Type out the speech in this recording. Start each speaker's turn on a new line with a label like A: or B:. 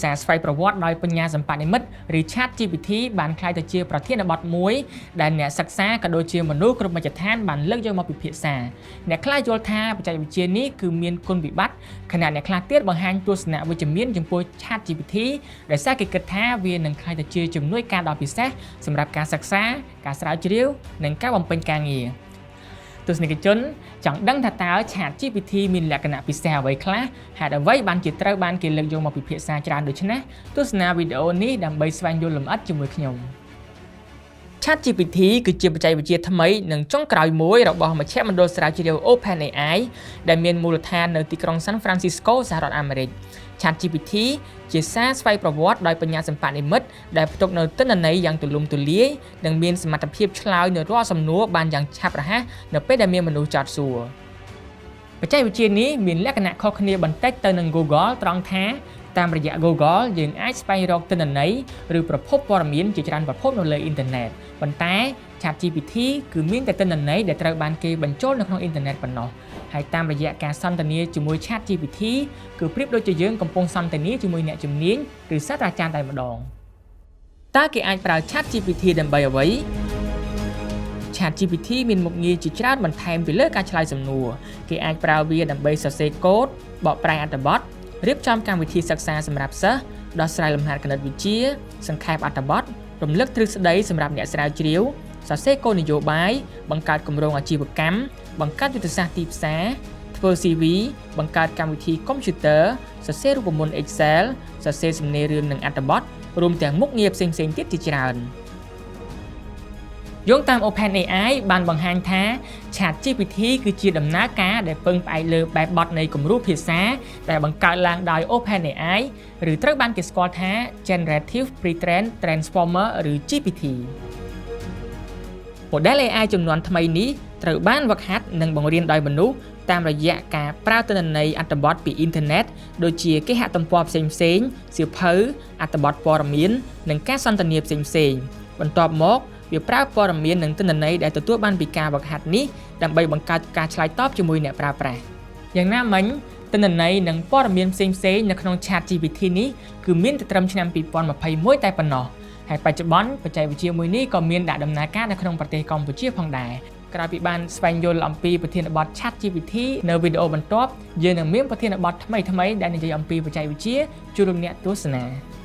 A: សារស្វ័យប្រវត្តិដោយបញ្ញាសិប្បនិម្មិតឬ ChatGPT បានក្លាយទៅជាប្រធានបទមួយដែលអ្នកសិក្សាក៏ដូចជាមនុស្សគ្រប់មជ្ឈដ្ឋានបានលើកយកមកពិភាក្សាអ្នកខ្លះយល់ថាបច្ចេកវិទ្យានេះគឺមានគុណវិបត្តិខណៈអ្នកខ្លះទៀតបង្ហាញទស្សនៈវិជ្ជមានចំពោះ ChatGPT ដោយសារគេគិតថាវានឹងក្លាយទៅជាជំនួយការដ៏ពិសេសសម្រាប់ការសិក្សាការស្រាវជ្រាវនិងការបំពេញការងារទស្សនិកជនចង់ដឹងថាតើ ChatGPT មានលក្ខណៈពិសេសអ្វីខ្លះហេតុអ្វីបានជាត្រូវបានគេលើកយកមកពិភាក្សាច្រើនដូច្នេះទស្សនាវីដេអូនេះដើម្បីស្វែងយល់លម្អិតជាមួយខ្ញុំ ChatGPT គឺជាបច្ចេកវិទ្យាថ្មីនិងចុងក្រោយមួយរបស់មជ្ឈមណ្ឌលស្រាវជ្រាវ OpenAI ដែលមានមូលដ្ឋាននៅទីក្រុង San Francisco សហរដ្ឋអាមេរិក។ ChatGPT ជាសារស្វ័យប្រវត្តិដោយបញ្ញាសិប្បនិម្មិតដែលផ្ទុកនូវទិន្នន័យយ៉ាងទូលំទូលាយនិងមានសមត្ថភាពឆ្លើយនៅរាល់សំណួរបានយ៉ាងឆាប់រហ័សនៅពេលដែលមានមនុស្សចោទសួរបច្ចេកវិទ្យានេះមានលក្ខណៈខុសគ្នាបន្តិចទៅនឹង Google ត្រង់ថាតាមរយៈ Google យើងអាចស្វែងរកទិន្នន័យឬប្រភពព័ត៌មានជាច្រើនប្រភពនៅលើអ៊ីនធឺណិតប៉ុន្តែ ChatGPT គឺមានតែទិន្នន័យដែលត្រូវបានគេបញ្ចូលនៅក្នុងអ៊ីនធឺណិតប៉ុណ្ណោះហើយតាមរយៈការសន្ទនាជាមួយ ChatGPT គឺប្រៀបដូចជាយើងកំពុងសន្ទនាជាមួយអ្នកជំនាញឬសាស្ត្រាចារ្យតែម្ដងតើគេអាចប្រើ ChatGPT ដើម្បីអ្វី? ChatGPT មានមុខងារជាច្រើនបន្ថែមពីលើការឆ្លើយសំណួរគេអាចប្រើវាដើម្បីសរសេរកូដបកប្រែអត្ថបទរៀបចំកម្មវិធីសិក្សាសម្រាប់សិស្សដោះស្រាយលំហាត់គណិតវិទ្យាសង្ខេបអត្ថបទរំលឹកទ្រឹស្ដីសម្រាប់អ្នកស្រាវជ្រាវសរសេរគោលនយោបាយបង្កើតគម្រោងអាជីវកម្មបង្កើតយុទ្ធសាស្ត្រទីផ្សារធ្វើ CV បង្កើតកម្មវិធីកុំព្យូទ័រសរសេររូបមន្ត Excel សរសេរសំណេររឿងនិងអត្ថបទរួមទាំងមុខងារផ្សេងៗទៀតជាច្រើន។ យោងតាម OpenAI បានបង្ហាញថា ChatGPT គឺជាដំណើរការដែលពឹងផ្អែកលើបែបបទនៃគំរូភាសាដែលបង្កើតឡើងដោយ OpenAI ឬត្រូវបានគេស្គាល់ថា Generative Pre-trained Transformer ឬ GPT។ Model AI ជំនាន់ថ្មីនេះត្រូវបានហ្វឹកហាត់និងបង្រៀនដោយមនុស្សតាមរយៈការប្រើទិន្នន័យអត្ថបទពីអ៊ីនធឺណិតដូចជាគេហទំព័រផ្សេងៗសៀវភៅអត្ថបទព័ត៌មាននិងការសន្ទនាផ្សេងៗបន្ទាប់មកវាប្រើព័ត៌មាននិងទិន្នន័យដែលទទួលបានពីការហ្វឹកហាត់នេះដើម្បីបង្កើតការឆ្លើយតបជាមួយអ្នកប្រើប្រាស់យ៉ាងណាមិញទិន្នន័យនិងព័ត៌មានផ្សេងៗនៅក្នុង ChatGPT នេះគឺមានតែត្រឹមឆ្នាំ2021តែប៉ុណ្ណោះហើយបច្ចុប្បន្នបច្ចេកវិទ្យាមួយនេះក៏មានដាក់ដំណើរការនៅក្នុងប្រទេសកម្ពុជាផងដែរក្រោយពីបានស្វែងយល់អំពីប្រធានបទ ChatGPT នៅវីដេអូបន្ទាប់យើងនឹងមានប្រធានបទថ្មីៗដែលនិយាយអំពីបច្ចេកវិទ្យាជូនលោកអ្នកទស្សនា។